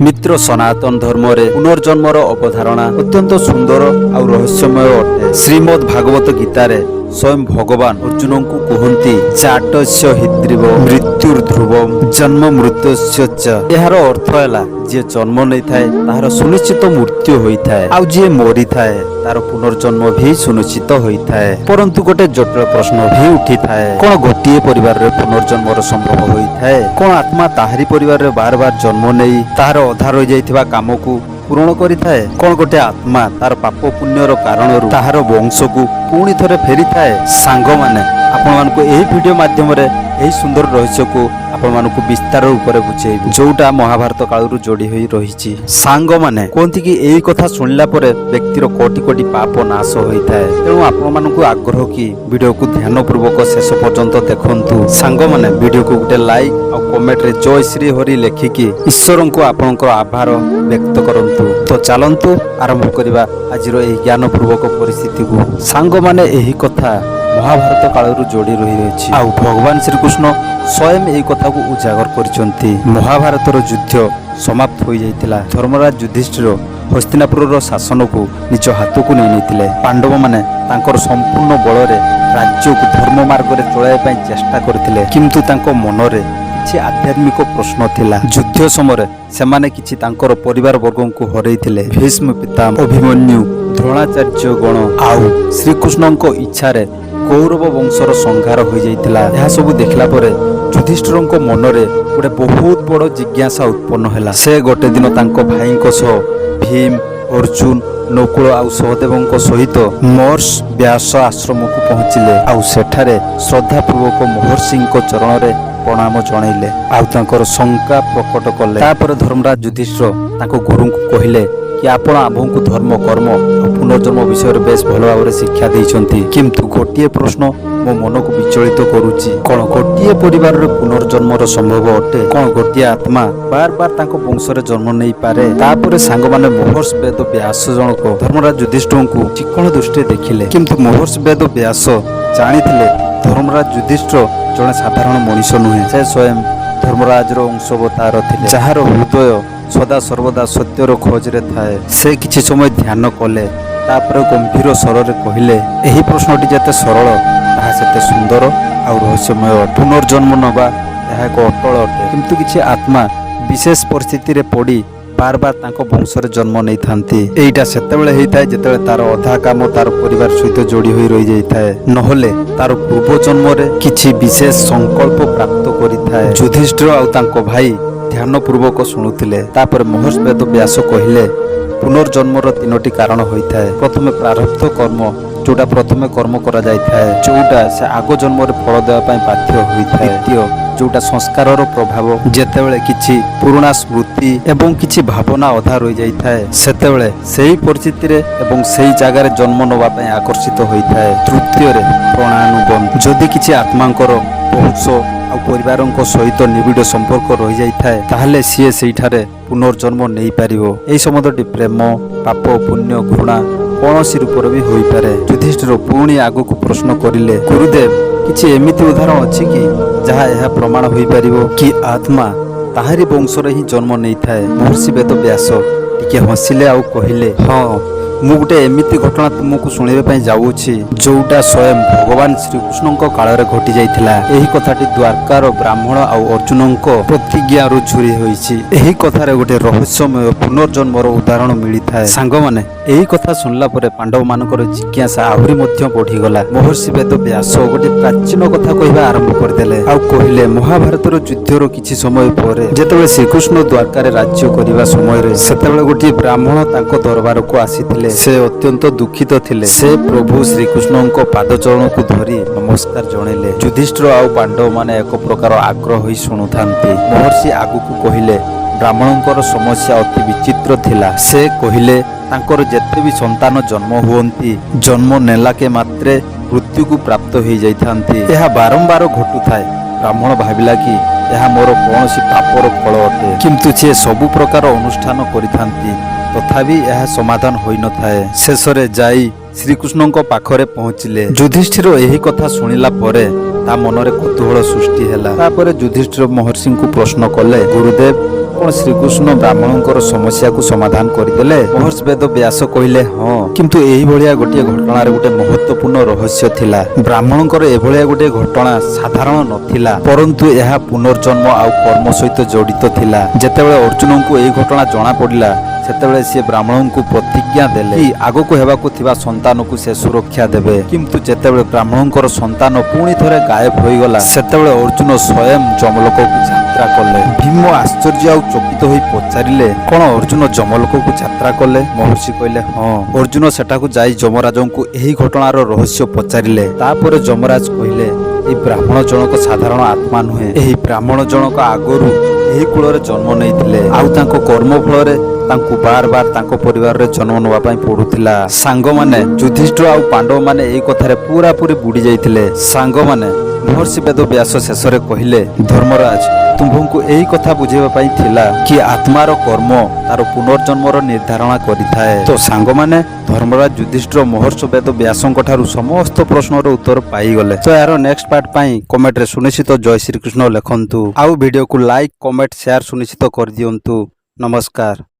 ମିତ୍ର, ସନାତନ ଧର୍ମରେ ପୁନର୍ଜନ୍ମର ଅବଧାରଣା ଅତ୍ୟନ୍ତ ସୁନ୍ଦର ଆଉ ରହସ୍ୟମୟ ଅଟେ। ଶ୍ରୀମଦ୍ ଭାଗବତ ଗୀତାରେ ସ୍ୱୟଂ ଭଗବାନ ଅର୍ଜୁନଙ୍କୁ କୁହନ୍ତି, ଜାତସ୍ୟ ହି ଧ୍ରୁବ ମୃତ୍ୟୁର ଧ୍ରୁବ ଜନ୍ମ ମୃତ୍ୟୁସ୍ୟ ଚ। ଏହାର ଅର୍ଥ ହେଲା, ଯିଏ ଜନ୍ମ ନେଇଥାଏ ତାହାର ସୁନିଶ୍ଚିତ ମୃତ୍ୟୁ ହୋଇଥାଏ ଆଉ ଯିଏ ମରିଥାଏ ତାର ପୁନର୍ଜନ୍ମ ବି ସୁନିଶ୍ଚିତ ହୋଇଥାଏ। ପରନ୍ତୁ ଗୋଟେ ଜଟିଳ ପ୍ରଶ୍ନ ବି ଉଠିଥାଏ, କଣ ଗୋଟିଏ ପରିବାରରେ ପୁନର୍ଜନ୍ମର ସମ୍ଭବ ହୋଇଥାଏ? କଣ ଆତ୍ମା ତାହାରି ପରିବାରରେ ବାର ବାର ଜନ୍ମ ନେଇ ତାହାର ଅଧା ରହିଯାଇଥିବା କାମକୁ ପୂରଣ କରିଥାଏ? କଣ ଗୋଟେ ଆତ୍ମା ତାର ପାପ ପୁଣ୍ୟର କାରଣରୁ ତାହାର ବଂଶକୁ ପୁଣି ଥରେ ଫେରିଥାଏ? ସାଙ୍ଗମାନେ, ଆପଣମାନଙ୍କୁ ଏହି ଭିଡିଓ ମାଧ୍ୟମରେ ଏହି ସୁନ୍ଦର ରହସ୍ୟକୁ ଆପଣମାନଙ୍କୁ ବିସ୍ତାର ରୂପରେ ବୁଝେଇବୁ, ଯୋଉଟା ମହାଭାରତ କାଳରୁ ଯୋଡ଼ି ହୋଇ ରହିଛି। ସାଙ୍ଗମାନେ, କୁହନ୍ତି କି ଏଇ କଥା ଶୁଣିଲା ପରେ ବ୍ୟକ୍ତିର କୋଟି କୋଟି ପାପ ନାଶ ହୋଇଥାଏ। ତେଣୁ ଆପଣମାନଙ୍କୁ ଆଗ୍ରହ କି ଭିଡିଓକୁ ଧ୍ୟାନ ପୂର୍ବକ ଶେଷ ପର୍ଯ୍ୟନ୍ତ ଦେଖନ୍ତୁ। ସାଙ୍ଗମାନେ, ଭିଡିଓକୁ ଗୋଟେ ଲାଇକ୍ ଆଉ କମେଣ୍ଟରେ ଜୟ ଶ୍ରୀ ହରି ଲେଖିକି ଈଶ୍ୱରଙ୍କୁ ଆପଣଙ୍କର ଆଭାର ବ୍ୟକ୍ତ କରନ୍ତୁ। ତ ଚାଲନ୍ତୁ ଆରମ୍ଭ କରିବା ଆଜିର ଏହି ଜ୍ଞାନପୂର୍ବକ ପରିସ୍ଥିତିକୁ। ସାଙ୍ଗମାନେ, ଏହି କଥା ମହାଭାରତ କାଳରୁ ଯୋଡ଼ି ରହିଅଛି ଆଉ ଭଗବାନ ଶ୍ରୀକୃଷ୍ଣ ସ୍ୱୟଂ ଏହି କଥାକୁ ଉଜାଗର କରିଛନ୍ତି। ମହାଭାରତର ଯୁଦ୍ଧ ସମାପ୍ତ ହୋଇଯାଇଥିଲା। ଧର୍ମରାଜ ଯୁଧିଷ୍ଠିର ହସ୍ତିନାପୁରର ଶାସନକୁ ନିଜ ହାତକୁ ନେଇ ନେଇଥିଲେ। ପାଣ୍ଡବମାନେ ତାଙ୍କର ସମ୍ପୂର୍ଣ୍ଣ ବଳରେ ରାଜ୍ୟକୁ ଧର୍ମ ମାର୍ଗରେ ଚଳାଇବା ପାଇଁ ଚେଷ୍ଟା କରିଥିଲେ, କିନ୍ତୁ ତାଙ୍କ ମନରେ କିଛି ଆଧ୍ୟାତ୍ମିକ ପ୍ରଶ୍ନ ଥିଲା। ଯୁଦ୍ଧ ସମୟରେ ସେମାନେ କିଛି ତାଙ୍କର ପରିବାର ବର୍ଗଙ୍କୁ ହରେଇଥିଲେ। ଭୀଷ୍ମ ପିତା, ଅଭିମନ୍ୟୁ, ଦ୍ରୋଣାଚାର୍ଯ୍ୟ ଗଣ ଆଉ ଶ୍ରୀକୃଷ୍ଣଙ୍କ ଇଚ୍ଛାରେ କୌରବ ବଂଶର ସଂହାର ହୋଇଯାଇଥିଲା। ଏହା ସବୁ ଦେଖିଲା ପରେ ଯୁଧିଷ୍ଠିରଙ୍କ ମନରେ ଗୋଟେ ବହୁତ ବଡ଼ ଜିଜ୍ଞାସା ଉତ୍ପନ୍ନ ହେଲା। ସେ ଗୋଟେ ଦିନ ତାଙ୍କ ଭାଇଙ୍କ ସହ ଭୀମ, ଅର୍ଜୁନ, ନକୁଳ ଆଉ ସହଦେବଙ୍କ ସହିତ ମହର୍ଷ ବ୍ୟାସ ଆଶ୍ରମକୁ ପହଞ୍ଚିଲେ ଆଉ ସେଠାରେ ଶ୍ରଦ୍ଧାପୂର୍ବକ ମହର୍ଷିଙ୍କ ଚରଣରେ ପ୍ରଣାମ ଜଣାଇଲେ ଆଉ ତାଙ୍କର ଶଙ୍କା ପ୍ରକଟ କଲେ। ତାପରେ ଧର୍ମରାଜ ଯୁଧିଷ୍ଠିର ତାଙ୍କ ଗୁରୁଙ୍କୁ କହିଲେ କି ଆପଣ ଆମ୍ଭଙ୍କୁ ଧର୍ମ, କର୍ମ ଆଉ ପୁନର୍ଜନ୍ମ ବିଷୟରେ ବେଶ ଭଲ ଭାବରେ ଶିକ୍ଷା ଦେଇଛନ୍ତି, କିନ୍ତୁ ଗୋଟିଏ ପ୍ରଶ୍ନ ମୋ ମନକୁ ବିଚଳିତ କରୁଛି। କଣ ଗୋଟିଏ ପରିବାରରେ ପୁନର୍ଜନ୍ମର ସମ୍ଭବ ଅଟେ? କଣ ଗୋଟିଏ ଆତ୍ମା ବାର ବାର ତାଙ୍କ ବଂଶରେ ଜନ୍ମ ନେଇପାରେ? ତାପରେ ସାଙ୍ଗମାନେ, ମହର୍ଷ ବେଦ ବ୍ୟାସ ଜଣକ ଧର୍ମରାଜ ଯୁଧିଷ୍ଠିରଙ୍କୁ ଚିକ୍କଣ ଦୃଷ୍ଟିରେ ଦେଖିଲେ। କିନ୍ତୁ ମହର୍ଷ ବେଦ ବ୍ୟାସ ଜାଣିଥିଲେ ଧର୍ମରାଜ ଯୁଧିଷ୍ଠିର ଜଣେ ସାଧାରଣ ମଣିଷ ନୁହେଁ। ସେ ସ୍ୱୟଂ ଧର୍ମରାଜର ଅଂଶବତାର ଥିଲେ, ଯାହାର ହୃଦୟ ସଦା ସର୍ବଦା ସତ୍ୟର ଖୋଜରେ ଥାଏ। ସେ କିଛି ସମୟ ଧ୍ୟାନ କଲେ, ତାପରେ ଗମ୍ଭୀର ସ୍ୱରରେ କହିଲେ, ଏହି ପ୍ରଶ୍ନଟି ଯେତେ ସରଳ ତାହା ସେତେ ସୁନ୍ଦର ଆଉ ରହସ୍ୟମୟ। ପୁନର୍ଜନ୍ମ ନେବା ଏହା ଏକ ଅଟଳ ଅଟେ, କିନ୍ତୁ କିଛି ଆତ୍ମା ବିଶେଷ ପରିସ୍ଥିତିରେ ପଡ଼ି ବାର ବାର ତାଙ୍କ ବଂଶରେ ଜନ୍ମ ନେଇଥାନ୍ତି। ଏଇଟା ସେତେବେଳେ ହେଇଥାଏ ଯେତେବେଳେ ତାର ଅଧା କାମ ତାର ପରିବାର ସହିତ ଯୋଡ଼ି ହୋଇ ରହିଯାଇଥାଏ, ନହେଲେ ତାର ପୂର୍ବ ଜନ୍ମରେ କିଛି ବିଶେଷ ସଂକଳ୍ପ ପ୍ରାପ୍ତ କରିଥାଏ। ଯୁଧିଷ୍ଠିର ଆଉ ତାଙ୍କ ଭାଇ ଧ୍ୟାନ ପୂର୍ବକ ଶୁଣୁଥିଲେ। ତାପରେ ମହର୍ଷି ବେଦ ବ୍ୟାସ କହିଲେ, ପୁନର୍ଜନ୍ମର ତିନୋଟି କାରଣ ହୋଇଥାଏ। ପ୍ରଥମେ ପ୍ରାରବ୍ଧ କର୍ମ, ଯୋଉଟା ପ୍ରଥମେ କର୍ମ କରାଯାଇଥାଏ, ଯୋଉଟା ସେ ଆଗ ଜନ୍ମରେ ଫଳ ଦେବା ପାଇଁ ବାଧ୍ୟ ହୋଇଥାଏ। ଦ୍ୱିତୀୟ ଯୋଉଟା ସଂସ୍କାରର ପ୍ରଭାବ, ଯେତେବେଳେ କିଛି ପୁରୁଣା ସ୍ମୃତି ଏବଂ କିଛି ଭାବନା ଅଧା ରହିଯାଇଥାଏ, ସେତେବେଳେ ସେହି ପରିସ୍ଥିତିରେ ଏବଂ ସେଇ ଜାଗାରେ ଜନ୍ମ ନେବା ପାଇଁ ଆକର୍ଷିତ ହୋଇଥାଏ। ତୃତୀୟରେ ପ୍ରଣାନୁବନ୍ଧ, ଯଦି କିଛି ଆତ୍ମାଙ୍କର ବଂଶ ଆଉ ପରିବାରଙ୍କ ସହିତ ନିବିଡ଼ ସମ୍ପର୍କ ରହିଯାଇଥାଏ, ତାହେଲେ ସିଏ ସେଇଠାରେ ପୁନର୍ଜନ୍ମ ନେଇପାରିବ। ଏହି ସମ୍ବନ୍ଧଟି ପ୍ରେମ, ପାପ, ପୁଣ୍ୟ, ଘୃଣା କୌଣସି ରୂପରେ ବି ହୋଇପାରେ। ଯୁଧିଷ୍ଠିର ପୁଣି ଆଗକୁ ପ୍ରଶ୍ନ କରିଲେ, ଗୁରୁଦେବ, କିଛି ଏମିତି ଉଦାହରଣ ଅଛି କି ଯାହା ଏହା ପ୍ରମାଣ ହୋଇପାରିବ କି ଆତ୍ମା ତାହାରି ବଂଶରେ ହିଁ ଜନ୍ମ ନେଇଥାଏ? ମହର୍ଷି ବେଦ ବ୍ୟାସ ଟିକେ ହସିଲେ ଆଉ କହିଲେ, ହଁ, ମୁଁ ଗୋଟେ ଏମିତି ଘଟଣା ତୁମକୁ ଶୁଣିବା ପାଇଁ ଯାଉଅଛି ଯୋଉଟା ସ୍ୱୟଂ ଭଗବାନ ଶ୍ରୀକୃଷ୍ଣଙ୍କ କାଳରେ ଘଟି ଯାଇଥିଲା। ଏହି କଥାଟି ଦ୍ୱାରକାର ବ୍ରାହ୍ମଣ ଆଉ ଅର୍ଜୁନଙ୍କ ପ୍ରତିଜ୍ଞାରୁ ଝୁରି ହୋଇଛି। ଏହି କଥାରେ ଗୋଟେ ରହସ୍ୟମୟ ପୁନର୍ଜନ୍ମର ଉଦାହରଣ ମିଳିଥାଏ। ସାଙ୍ଗମାନେ, ଏହି କଥା ଶୁଣିଲା ପରେ ପାଣ୍ଡବମାନଙ୍କର ଜିଜ୍ଞାସା ଆହୁରି ମଧ୍ୟ ବଢିଗଲା। ମହର୍ଷି ବେଦ ବ୍ୟାସ ଗୋଟେ ପ୍ରାଚୀନ କଥା କହିବା ଆରମ୍ଭ କରିଦେଲେ ଆଉ କହିଲେ, ମହାଭାରତର ଯୁଦ୍ଧର କିଛି ସମୟ ପରେ ଯେତେବେଳେ ଶ୍ରୀକୃଷ୍ଣ ଦ୍ୱାରକାରେ ରାଜ୍ୟ କରିବା ସମୟରେ, ସେତେବେଳେ ଗୋଟିଏ ବ୍ରାହ୍ମଣ ତାଙ୍କ ଦରବାରକୁ ଆସିଥିଲେ। ସେ ଅତ୍ୟନ୍ତ ଦୁଃଖିତ ଥିଲେ। ସେ ପ୍ରଭୁ ଶ୍ରୀକୃଷ୍ଣଙ୍କ ପାଦଚରଣକୁ ଧରି ନମସ୍କାର ଜଣେଇଲେ। ଯୁଧିଷ୍ଠିର ଆଉ ପାଣ୍ଡବମାନେ ଏକ ପ୍ରକାର ଆଗ୍ରହ ହୋଇ ଶୁଣୁଥାନ୍ତି। ମହର୍ଷି ଆଗକୁ କହିଲେ, ବ୍ରାହ୍ମଣଙ୍କର ସମସ୍ୟା ଅତି ବିଚିତ୍ର ଥିଲା। ସେ କହିଲେ, ତାଙ୍କର ଯେତେ ବି ସନ୍ତାନ ଜନ୍ମ ହୁଅନ୍ତି, ଜନ୍ମ ନେଲାକେ ମାତ୍ରେ ମୃତ୍ୟୁକୁ ପ୍ରାପ୍ତ ହୋଇଯାଇଥାନ୍ତି। ଏହା ବାରମ୍ବାର ଘଟୁଥାଏ। ବ୍ରାହ୍ମଣ ଭାବିଲା କି ଏହା ମୋର କୌଣସି ପାପର ଫଳ ଅଟେ, କିନ୍ତୁ ସେ ସବୁ ପ୍ରକାର ଅନୁଷ୍ଠାନ କରିଥାନ୍ତି, ତଥାପି ଏହା ସମାଧାନ ହୋଇନଥାଏ। ଶେଷରେ ଯାଇ ଶ୍ରୀକୃଷ୍ଣଙ୍କ ପାଖରେ ପହଞ୍ଚିଲେ। ଯୁଧିଷ୍ଠିର ଏହି କଥା ଶୁଣିଲା ପରେ ତା ମନରେ କୌତୂହଳ ସୃଷ୍ଟି ହେଲା। ତାପରେ ଯୁଧିଷ୍ଠିର ମହର୍ଷିଙ୍କୁ ପ୍ରଶ୍ନ କଲେ, ଗୁରୁଦେବ, କ'ଣ ଶ୍ରୀକୃଷ୍ଣ ବ୍ରାହ୍ମଣଙ୍କର ସମସ୍ୟାକୁ ସମାଧାନ କରିଦେଲେ? ମହର୍ଷି ବେଦ ବ୍ୟାସ କହିଲେ, ହଁ, କିନ୍ତୁ ଏଇଭଳିଆ ଗୋଟିଏ ଘଟଣାରେ ଗୋଟେ ମହତ୍ୱପୂର୍ଣ୍ଣ ରହସ୍ୟ ଥିଲା। ବ୍ରାହ୍ମଣଙ୍କର ଏଭଳିଆ ଗୋଟିଏ ଘଟଣା ସାଧାରଣ ନଥିଲା, ପରନ୍ତୁ ଏହା ପୁନର୍ଜନ୍ମ ଆଉ କର୍ମ ସହିତ ଜଡ଼ିତ ଥିଲା। ଯେତେବେଳେ ଅର୍ଜୁନଙ୍କୁ ଏହି ଘଟଣା ଜଣା ପଡ଼ିଲା, ସେତେବେଳେ ସିଏ ବ୍ରାହ୍ମଣଙ୍କୁ ପ୍ରତିଜ୍ଞା ଦେଲେ କି ଆଗକୁ ହେବାକୁ ଥିବା ସନ୍ତାନକୁ ସେ ସୁରକ୍ଷା ଦେବେ। କିନ୍ତୁ ଯେତେବେଳେ ବ୍ରାହ୍ମଣଙ୍କର ସନ୍ତାନ ପୁଣି ଥରେ ଗାୟବ ହୋଇଗଲା, ସେତେବେଳେ ଅର୍ଜୁନ ସ୍ୱୟଂ ଯମଲୋକକୁ ଯାତ୍ରା କଲେ। ଭୀମ ଆଶ୍ଚର୍ଯ୍ୟ ଆଉ ଚକିତ ହୋଇ ପଚାରିଲେ, କଣ ଅର୍ଜୁନ ଯମଲୋକକୁ ଯାତ୍ରା କଲେ? ମହର୍ଷି କହିଲେ, ହଁ। ଅର୍ଜୁନ ସେଠାକୁ ଯାଇ ଯମରାଜଙ୍କୁ ଏହି ଘଟଣାର ରହସ୍ୟ ପଚାରିଲେ। ତାପରେ ଯମରାଜ କହିଲେ, ଏହି ବ୍ରାହ୍ମଣ ଜଣକ ସାଧାରଣ ଆତ୍ମା ନୁହେଁ। ଏହି ବ୍ରାହ୍ମଣ ଜଣକ ଆଗରୁ ଏହି କୂଳରେ ଜନ୍ମ ନେଇଥିଲେ ଆଉ ତାଙ୍କ କର୍ମ ଫଳରେ ତାଙ୍କୁ ବାର ବାର ତାଙ୍କ ପରିବାରରେ ଜନ୍ମ ନେବା ପାଇଁ ପଡୁଥିଲା। ସାଙ୍ଗମାନେ, ଯୁଧିଷ୍ଠିର ଆଉ ପାଣ୍ଡବମାନେ ଏହି କଥାରେ ପୁରାପୁରି ବୁଡି ଯାଇଥିଲେ। ସାଙ୍ଗମାନେ, ମହର୍ଷି ବେଦ ବ୍ୟାସ ଶେଷରେ କହିଲେ, ଧର୍ମରାଜ, ତୁମ୍ଭଙ୍କୁ ଏହି କଥା ବୁଝେଇବା ପାଇଁ ଥିଲା କି ଆତ୍ମାର କର୍ମ ତାର ପୁନର୍ଜନ୍ମର ନିର୍ଦ୍ଧାରଣ କରିଥାଏ। ତ ସାଙ୍ଗମାନେ, ଧର୍ମରାଜ ଯୁଧିଷ୍ଠିର ମହର୍ଷି ବେଦ ବ୍ୟାସଙ୍କ ଠାରୁ ସମସ୍ତ ପ୍ରଶ୍ନର ଉତ୍ତର ପାଇଗଲେ। ତ ଏହାର ନେକ୍ସଟ ପାର୍ଟ ପାଇଁ କମେଣ୍ଟରେ ସୁନିଶ୍ଚିତ ଜୟ ଶ୍ରୀକୃଷ୍ଣ ଲେଖନ୍ତୁ ଆଉ ଭିଡ଼ିଓକୁ ଲାଇକ୍, କମେଣ୍ଟ, ସେୟାର ସୁନିଶ୍ଚିତ କରିଦିଅନ୍ତୁ। ନମସ୍କାର।